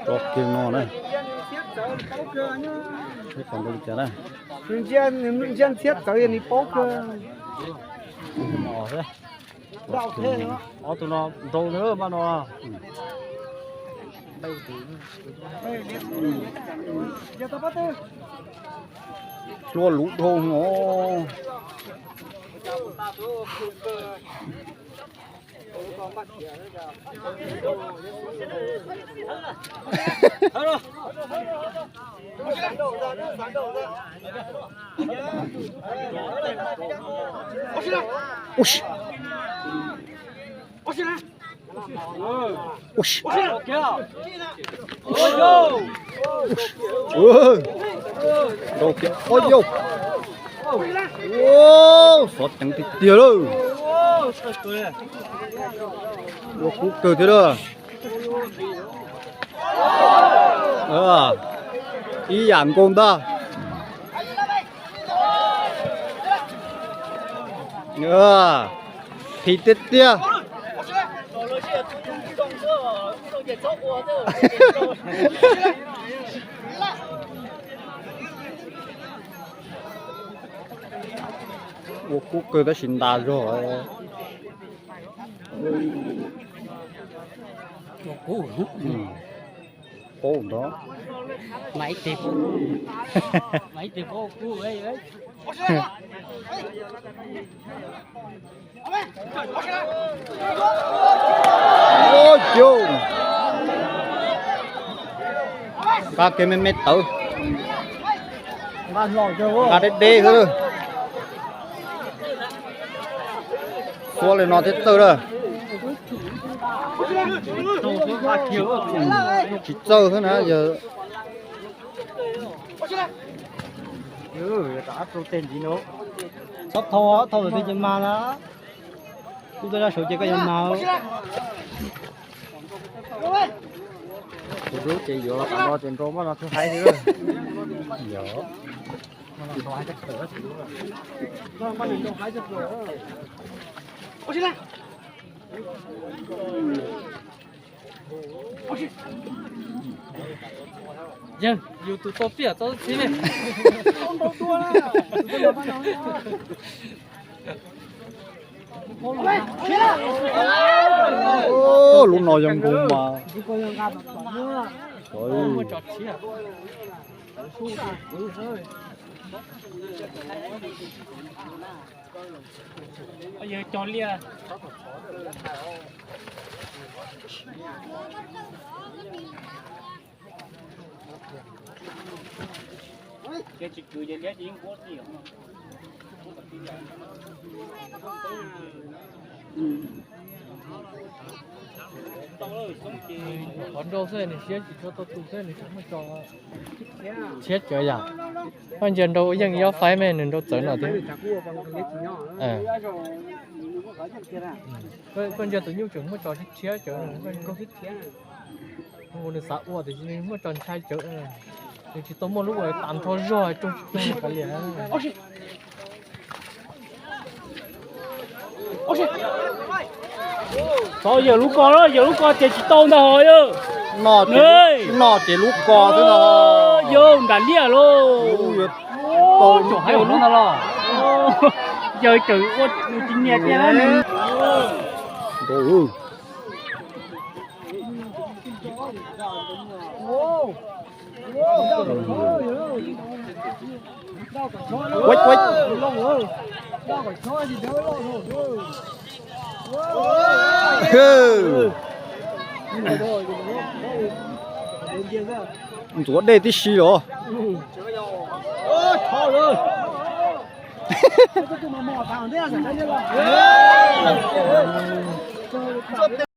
Tso kiag no na. Ntsia ntxhiab txawv yog nws paub kawg. Ob tug no nrau na, npaj no. Hlua luv dhau no. Ua si. Ua si. Ua si. Ua si. Ua si. Ua yau. Ua, xov ceev tiag tiag lawm. Ua kub kawg thiab lawm. Ib yam nkaus ntag. Phim tiag tiag. Ua kub kawg tab sis ntas zog. Paub ntag. Nqa kiag me me tawv. Nqa deb deb xwb. Xuab li no thiaj txawj lawm. Tsis txawj xwb na yog. Txhob thau, thau lawm tej ces mag na. Kuv tuaj zaj saud ces koj yuav mag. Kuv lub ces yuav tas no ces nrau maj no thiaj haib li. Yog. Yog, yus tus tau piaj txob txhib ne. Lub no yog nkaus mas. Yog cog liaj. Qhov nrau xwb nws siab tsis tshua tau tus xwb nws tseem muab tso tshiab cawv yam. Koj ntsia nrau ua yeej yob faib me nws nrau txawv no thiab. Koj ntsia tus nyuj tseem muab tso tshiab cawv. Nws xav ua tiam sis nws muab tso ntshai cawv. Nws tsis tau muaj lub uas tas nrho zog coog tsis coog kav liam. Txhob yawg lub ko, yawg lub ko ces tsis tau ntag hos yawg. Noj ces lub ko xwb no. Yawg nram liaj lauj. Txhob haib lub no los. Yawg tseem ua tsis nyiam tiag na. Ntxuav dej tib si los.